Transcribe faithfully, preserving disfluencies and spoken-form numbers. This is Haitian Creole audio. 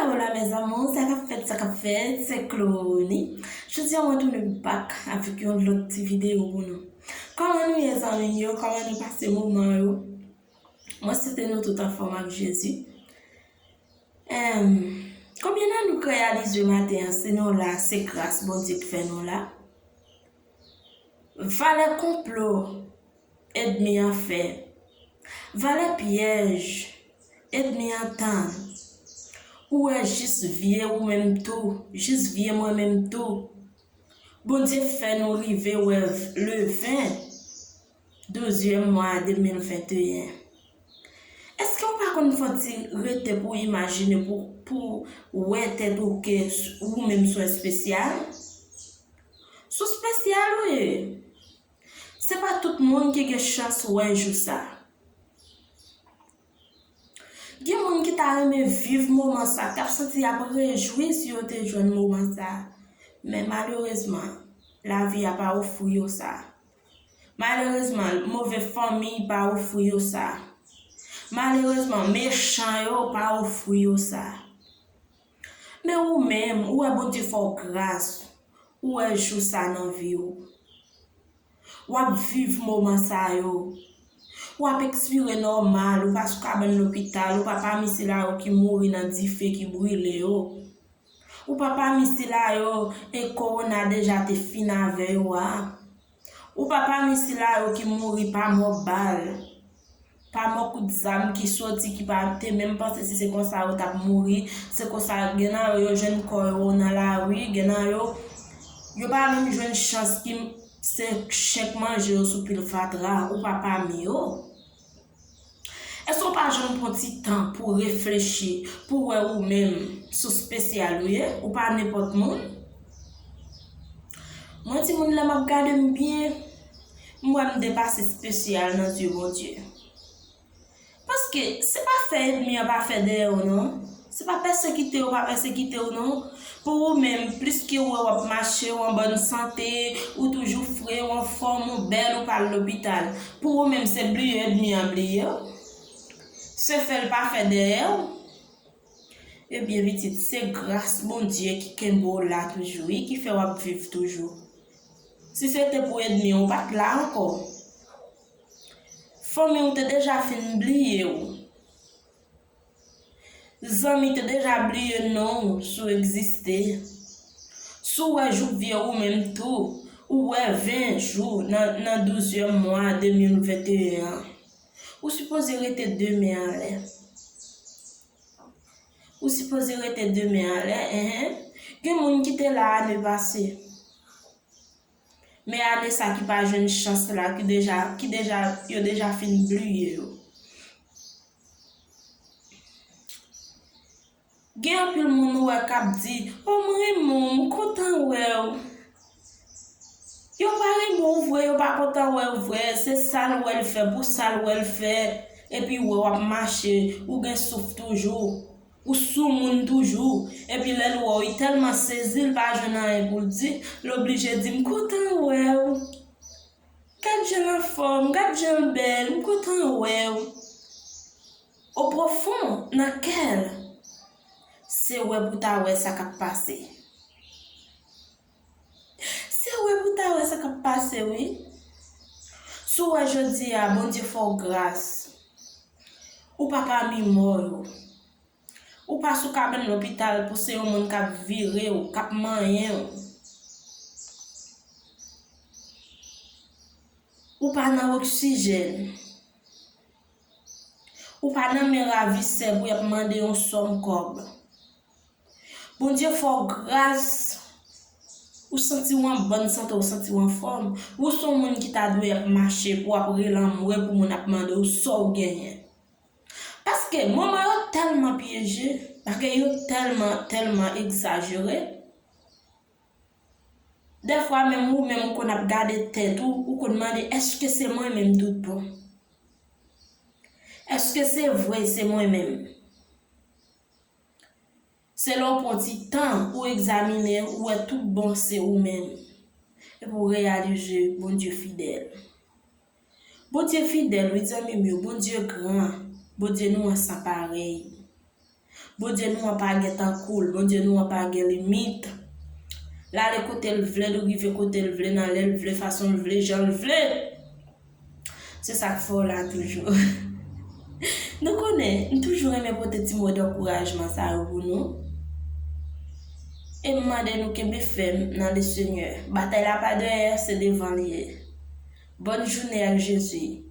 Hola mes amours, sa k ap fèt, sa k ap fèt, se Clony. Jodi a mwen tounen back avèk yon lòt ti videyo pou nou. Kòman nou ye zanmi m yo? Kòman nou pase moman yo? Mwen swete nou tout anfòm ak Jezi. Em, konbyen nan nou k reyalize maten an, si nou la, se gras Bondye k fè nou la? Valè konplo ènmi an fè. Valè pyèj ènmi an tann. Ou wè jis vye ou menm tou, jis vye mwen menm tou. Bondye fè nou rive wè le ven douzyèm mwa de mil venteyen. Èske w pa konn fon ti rete pou w imajine, pou, pou w wè tèt ou ke s-, ou menm s on espesyal? S on espesyal ou ye. Se pa tout moun ki gen chans wè jou sa. Gen moun ki ta renmen viv moman sa, k ap santi y ap rejwi si yo te jwenn moman sa. Men malerezman, lavi a pa ofri yo sa. Malerezman, move fanmi pa ofri yo sa. Malerezman, mechan yo pa ofri yo sa. Men ou menm, ou wè Bondye fè w gras, ou wè jou sa nan vi w. W ap viv moman sa yo. W ap ekspire nòmal, ou pa sou kabann lopital, ou pa pami sila yo ki mouri nan dife ki brile yo. Ou pa pami sila yo e kowona deja te fin avè yo a. Ou pa pami sila yo ki mouri pa mò bal, pa mò kout zam ki soti, ki pa te menm panse si se konsa yo t ap mouri. Se konsa, gen nan yo, yo jwenn kò yo nan lari, gen nan yo, yo pa menm jwenn chans ki se chen k manje yo sou pil fatra, ou pa pami yo. Èske w pa janm pran ti tan pou w reflechi, pou w wè ou menm s on espesyal ou ye, ou pa nenpòt moun? Mwen, timoun, lè m ap gade m byen, m wè m depase espesyal nan zye Bondye. Paske se pa fè ènmi an pa fè dèyè w non. Se pa pèsekite yo pa pèsekite w non. Pou ou menm, pliske w wè w ap mache, w an bòn sante, ou toujou fre, w anfòm, ou bèl, ou pa al lopital. Pou ou menm, se bliye ènmi an bliye w. Se fè l pa fè dèyè w. Ebyen, pitit, se gras Bondye ki kenbe w la toujou, wi, ki fè w ap viv toujou. Si se te pou ènmi an, ou pa t la ankò. Fanmi w te deja fin bliye w. Zanmi te deja bliye non w si w egziste. Si w wè jou k vye ou menm tou, ou wè ven jou nan, nan douzyèm mwa de mil venteyen an. Ou sipoze rete de men anlè. Ou sipoze rete de men anlè, enhen. Gen moun ki te la ane pase. Men ane sa ki pa jwenn chans la, ki deja, ki deja, yo deja fin bliye yo. Gen anpil moun ou wè k ap di, "O, m renmen w, m kontan wè w." Yo pa renmen w vre, yo pa kontan wè w vre, se sa l wè l fè, pou sa l wè l fè. Epi wè w ap mache, ou gen souf toujou. Ou soumoun toujou. Epi lè l wè w, li tèlman sezi, li pa jwenn anyen pou l di, li oblije di, "M kontan wè w. Gad jan l anfòm, gad jan l bèl, m kontan wè w." O pwofon nan kè l, se wè pou ta wè sa k ap pase. Se wè pou ta wè sa k ap pase, wi. Si w wè jodi a, Bondye fè w gras, ou pa pami mò yo. Ou pa sou kabann lopital pou se yon moun k ap vire w, k ap manyen w. Ou pa nan oksijèn. Ou pa nan men ravisè pou y ap mande yon sòm kòb. Bondye fè w gras, ou santi w an bòn sante, ou santi w anfòm. Ou se yon moun ki ta dwe ap mache pou w ap rele anmwe pou moun ap mande w sa w genyen. Paske moman yo tèlman pyeje, bagay yo tèlman, tèlman egzajere. Dèfwa menm ou menm ou konn ap gade tèt ou, ou konn mande, "Èske se mwen menm tout bon? Èske se vre se mwen menm?" Se lè w pran ti tan, ou egzamine, ou wè tout bon se ou menm. Epi w reyalize Bondye fidèl. Bondye fidèl, wi, zanmi m yo, Bondye gran, Bondye nou an san parèy. Bondye nou an pa gen tankou l, Bondye nou an pa gen limit. L ale kote l vle, l rive kote l vle, nan lè l vle, fason l vle, jan l vle. Se sa k fè w la toujou. Nou konnen, m toujou renmen pote ti mo dankourajman sa yo pou nou. E m mande nou kenbe fèm nan Lesenyè. Batay la pa dèyè, se devan l ye. Bòn jounen ak Jezi.